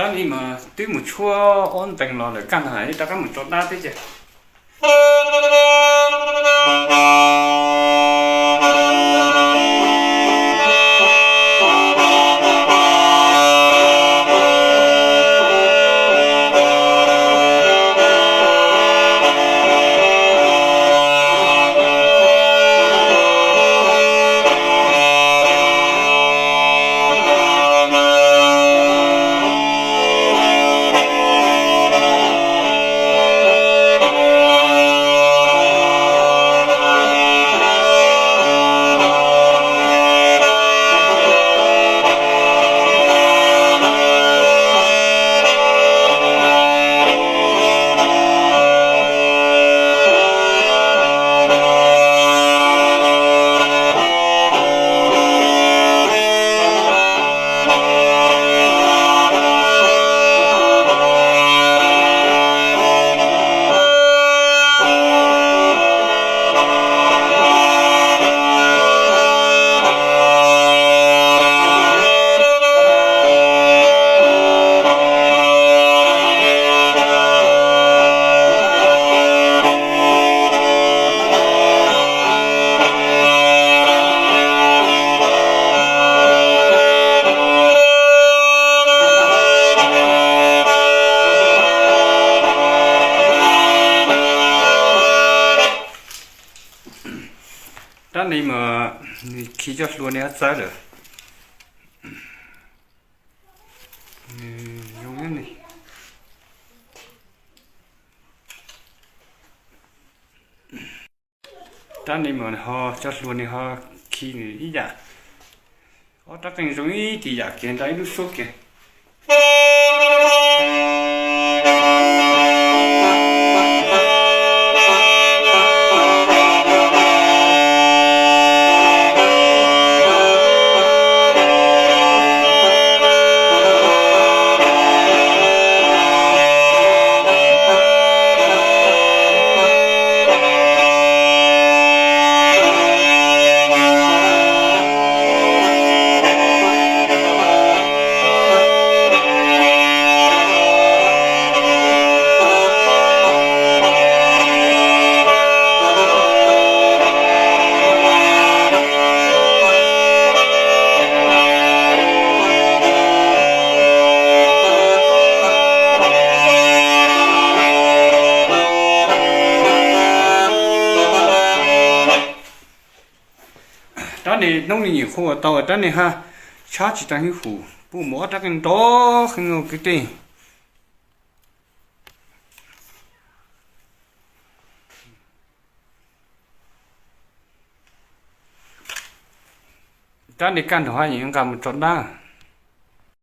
Tab sis mas twb mus tshuab ob ntees los lawm, kaj ntug rov qab mus tso dab thiab ces. Dab neeg mas nws khi cov hlua ne ho txawv lawm. Dab neeg mas ho cov hlua ne ho khi nws ib yam, ob rab qeej zoo ib tib yam kiag nrog ib lub suab kiag. Rab ne hnub nws nyuam qhuav ua tau, rab ne haj tshab tsis tau hwj hum, pub mus ob rab qeej nrov heev ua kwv tij. Rab ne kaj ntug haj yam nqa mus tso dab.